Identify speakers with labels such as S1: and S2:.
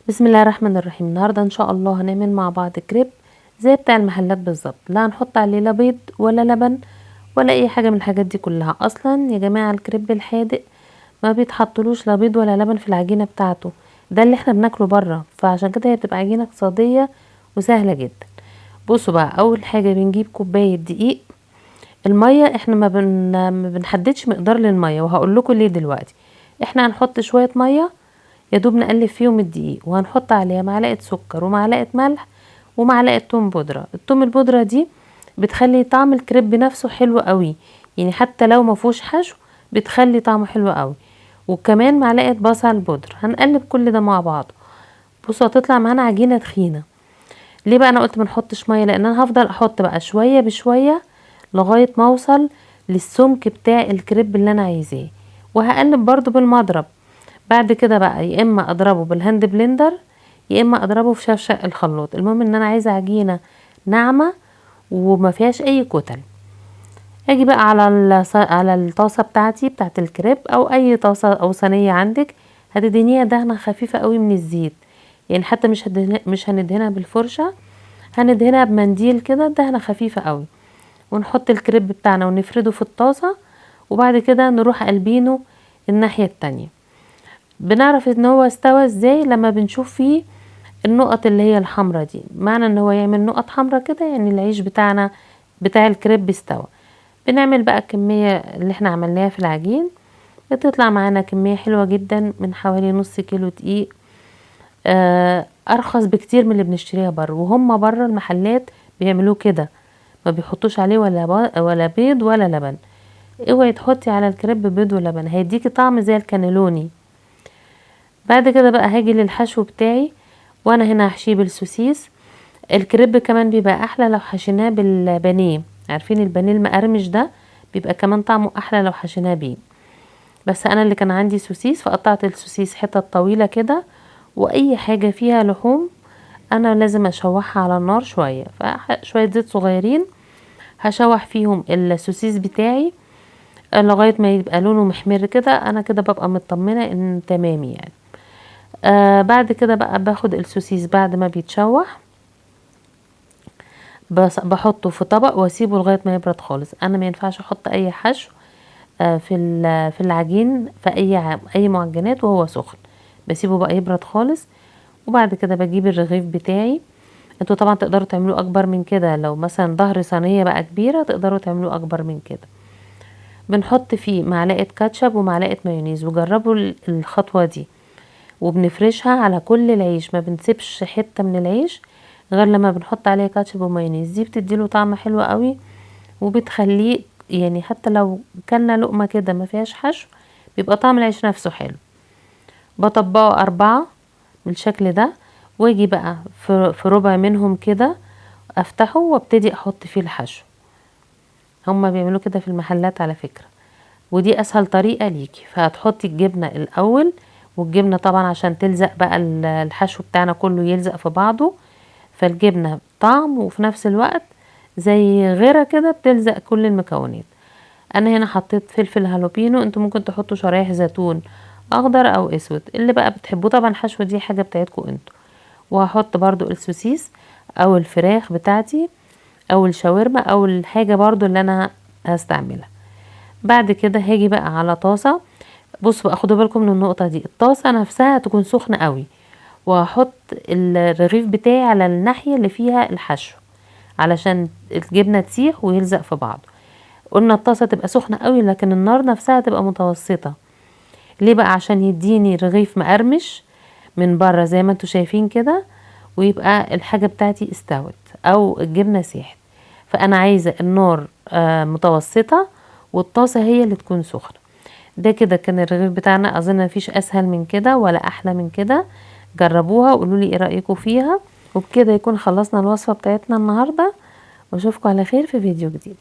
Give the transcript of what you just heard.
S1: بسم الله الرحمن الرحيم. النهارده ان شاء الله هنعمل مع بعض كريب زي بتاع المحلات بالظبط، لا هنحط عليه لا بيض ولا لبن ولا اي حاجة من الحاجات دي كلها. اصلا يا جماعة الكريب الحادق ما بيتحطلوش لا بيض ولا لبن في العجينة بتاعته، ده اللي احنا بناكله بره، فعشان كده هي بتبقى عجينه اقتصادية وسهلة جدا. بصوا بقى، اول حاجة بنجيب كوباية دقيق. المية احنا ما بنحددش مقدار للمية، وهقول لكم ليه دلوقتي. احنا هنحط شوية مية يا دوب نقلب فيهم الدقيق، وهنحط عليها معلقه سكر ومعلقة ملح ومعلقة توم بودره. التوم البودره دي بتخلي طعم الكريب نفسه حلو قوي، يعني حتى لو ما فيهوش حشو بتخلي طعمه حلو قوي. وكمان معلقه بصل بودره. هنقلب كل ده مع بعض. بصوا هتطلع معانا عجينه تخينة. ليه بقى انا قلت ما نحطش مية؟ لان انا هفضل احط بقى شوية بشوية لغاية ما اوصل للسمك بتاع الكريب اللي انا عايزاه، وهقلب برضو بالمضرب. بعد كده بقى يا اما اضربه بال hand blender يا اما اضربه في شفشق الخلاط. المهم ان انا عايزه عجينه ناعمة وما فيهاش اي كتل. اجي بقى على الطاسه بتاعتي بتاعت الكريب او اي طاسه او صينية عندك، هتدهنيها دهنه خفيفة قوي من الزيت، يعني حتى مش هندهنها بالفرشه، هندهنها بمنديل كده دهنه خفيفة قوي. ونحط الكريب بتاعنا ونفرده في الطاسه، وبعد كده نروح قلبينه الناحية التانية. بنعرف ان هو استوى ازاي؟ لما بنشوف فيه النقط اللي هي الحمرا دي. معنى ان هو يعمل نقط حمرا كده يعني العيش بتاعنا بتاع الكريب استوى. بنعمل بقى الكمية اللي احنا عملناها في العجين، بتطلع معانا كمية حلوة جدا من حوالي نص كيلو دقيق، ارخص بكتير من اللي بنشتريها بره. وهم بره المحلات بيعملوه كده، ما بيحطوش عليه ولا بيض ولا لبن. اوعي تحطي على الكريب بيض ولبن، هيديكي طعم زي الكانيلوني. بعد كده بقى هاجي للحشو بتاعي، وانا هنا هحشيه بالسوسيس. الكريب كمان بيبقى احلى لو حشيناه بالبانيه، عارفين البانيه المقرمش ده بيبقى كمان طعمه احلى لو حشيناه بيه. بس انا اللي كان عندي سوسيس، فقطعت السوسيس حتت طويلة كده، واي حاجة فيها لحوم انا لازم اشوحها على النار شوية، فشوية زيت صغيرين هشوح فيهم السوسيس بتاعي لغاية ما يبقى لونه محمر كده. انا كده ببقى مطمنه ان تمام يعني. بعد كده بقى باخد السوسيس بعد ما بيتشوح، بس بحطه في طبق واسيبه لغاية ما يبرد خالص. انا ما ينفعش احط اي حشو في العجين في اي معجنات وهو سخن، بسيبه بقى يبرد خالص. وبعد كده بجيب الرغيف بتاعي. انتوا طبعا تقدروا تعملوه اكبر من كده، لو مثلا ظهر صينية بقى كبيرة تقدروا تعملوه اكبر من كده. بنحط فيه معلقه كاتشب ومعلقة مايونيز، وجربوا الخطوة دي. وبنفرشها على كل العيش، ما بنسيبش حتة من العيش غير لما بنحط عليها كاتشب ومايونيز. دي بتديله طعم حلو قوي، وبتخليه يعني حتى لو كلنا لقمة كده ما فيهاش حشو بيبقى طعم العيش نفسه حلو. بطبقه 4 بالشكل ده، واجي بقى في ربع منهم كده افتحه وابتدي احط فيه الحشو. هما بيعملوا كده في المحلات على فكرة، ودي اسهل طريقة ليكي. فهتحطي الجبنة الاول، والجبنة طبعا عشان تلزق بقى الحشو بتاعنا كله يلزق في بعضه، فالجبنة طعم وفي نفس الوقت زي غيرة كده بتلزق كل المكونات. انا هنا حطيت فلفل هالوبينو، انتوا ممكن تحطوا شرايح زيتون اخضر او اسود اللي بقى بتحبوه، طبعا الحشو دي حاجة بتاعتكم انتوا. وهحط برضو السوسيس او الفراخ بتاعتي او الشاورما او الحاجة برضو اللي انا هستعملها. بعد كده هاجي بقى على طاسة. بصوا بقى خدوا بالكم من النقطة دي، الطاسة نفسها تكون سخنة قوي، وهحط الرغيف بتاعي على الناحية اللي فيها الحشو علشان الجبنة تسيح ويلزق في بعضه. قلنا الطاسة تبقى سخنة قوي، لكن النار نفسها تبقى متوسطة. ليه بقى؟ عشان يديني رغيف مقرمش من بره زي ما انتوا شايفين كده، ويبقى الحاجة بتاعتي استوت او الجبنة ساحت. فانا عايزة النار متوسطة والطاسة هي اللي تكون سخنة. ده كده كان الرغيف بتاعنا، اظن مفيش اسهل من كده ولا احلى من كده. جربوها وقولوا لي ايه رايكم فيها. وبكده يكون خلصنا الوصفة بتاعتنا النهارده، واشوفكم على خير في فيديو جديد.